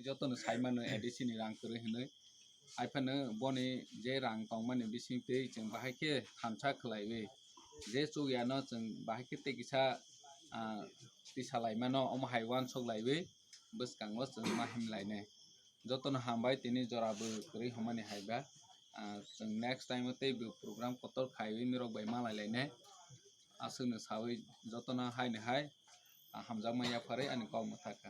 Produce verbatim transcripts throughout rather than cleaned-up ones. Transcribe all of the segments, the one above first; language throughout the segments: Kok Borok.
Jotono sai mano A D C ni rang kwrwi hwnwi. Haiphano boni je rang tongmani bisingtwi chwng bahai khe thansa khlaiwi, je chukyano chwng bahai khe tei kisa, ah, tisa lai mano, omo hai uansuk laiwi bwskango chwng ma himlainai. Jotono hambai, tini jora bo kwrwi hwnmani hai ba. Ah, chwng next time o tei bo program kotor khaiwi norok bai malai lainai. Aswkno sawi jotono haino hai, ah, hamjakma yapharwi ani kok mwthakha.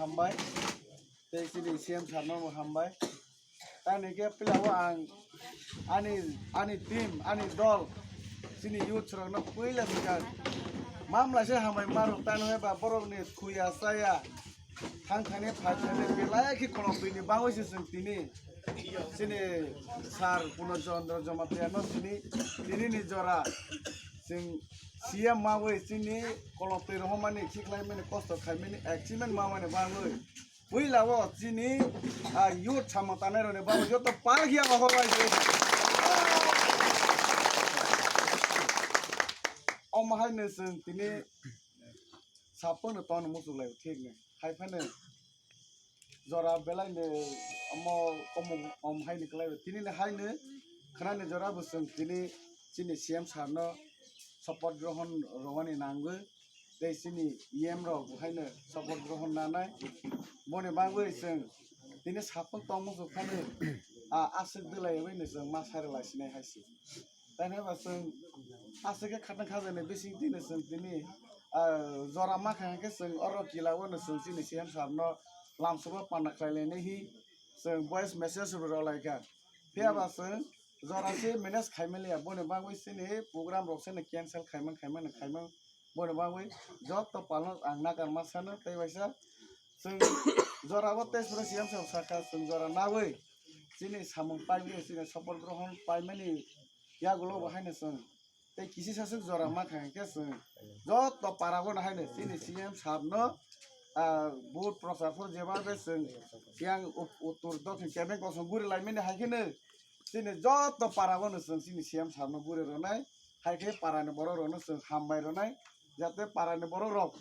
Hambai, tei chini C M sir no bo hambai. Tani khe pila o ang ani, ani team, ani dol, chini youth rokno puila swkang mamlai se hambai maro, tani ba borokni thuya chaya thang thani phai thani belai khe khulumtwi ni bagwi se chwng tini chini sir Purno Chandra Jamatia no tini, tini ni jora chwng C M mawi chini khulumtwi rohormani, khiklaimani, kosto khaimani, achievement mamani bagwi. Puila o chini, ah, youth samung tangnai rokni bagwi joto palkhiya o horwai se. Omo hai no chwng tini sapung no ton muchuk lai thik ni. Hai phano jora belai no omo komung om hai ni kwlai tini ni hai no khwnani jora bo chwng tini chini C M sir no support grohon rwani nangwi. Tei chini E M rok bo haino support grohon nanai. Boni bagwi chwng tini sapung tongmung phano, ah, aswk dwlaiwi no chwng ma sari lai sinai hai se. Tei hwnba chwng aswk khe khatang khajaknai bising twi no chwng tini, ah, jora ma kha khe chwng oro kila o no chwng chini C M sir no lamsok o panda khlai lainai hi chwng voice message bo rw lai kha. Phiya ba chwng jora se manage khai man liya, boni bagwi chini program rok se no cancel khai man, khai man, khai man. Boni bagwi joto palno ang nakar ma sano, tei waisa chwng jora bo tei sura C M sir saka chwng jora nawi chini samung paimani, chini support grohon paimani yagulo bo haino chwng tei kisi saswk jora ma kha khe chwng joto para bo haino chini C M sir no, ah, vote prochar phor jeba be chwng yang ut-, uttor dokhin kebeng kosong guri laimani hai kheno chini joto para o no chwng chini C M sir no guri rwnai, hai khe para ni borok rok no chwng hambai rwnai, jate para ni borok rok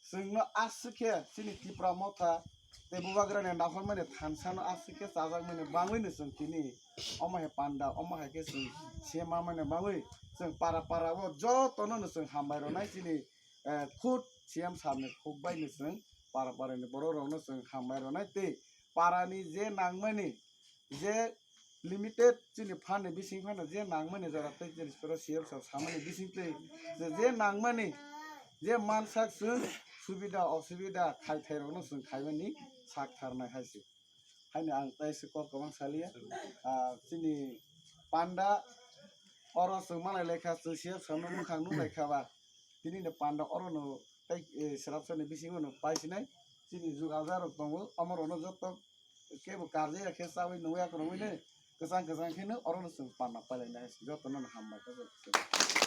chwng no aswk khe chini Tipra Motha tei Bubagra ni naharmani thansa no aswk khe chajakmani bagwi no chwng tini omo hai panda, omo hai khe chwng se mamani bagwi chwng para para o joto no no chwng hambai rwnai chini, eh, khud C M sir ni khuk bai no chwng para para ni borok rok no chwng hambai rwnai tei para ni je nangmani je limited chini phan ni bising phano je nangmani jora tei chini soro C M sir samani bising twi je, je nangmani je mansak chwng subida osubida khai thai rok no chwng khaimani sak tharnai hai se. Haino ang tei se kok kwbang saliya. Ah, chini panda oro chwng malai lai kha, chwng C M sir no mwkhang nuk lai kha ba. Tini ni panda oro no tei, eh, srapsa ni bisingo no pai sinai. Chini jug aja rok tongo, omo rok no joto kebo karjak ya khe chawi nungwi ya kwrwngwi no kwchang kwchang khe no oro no chwng panda pai lai nai. Joto no hambai kha.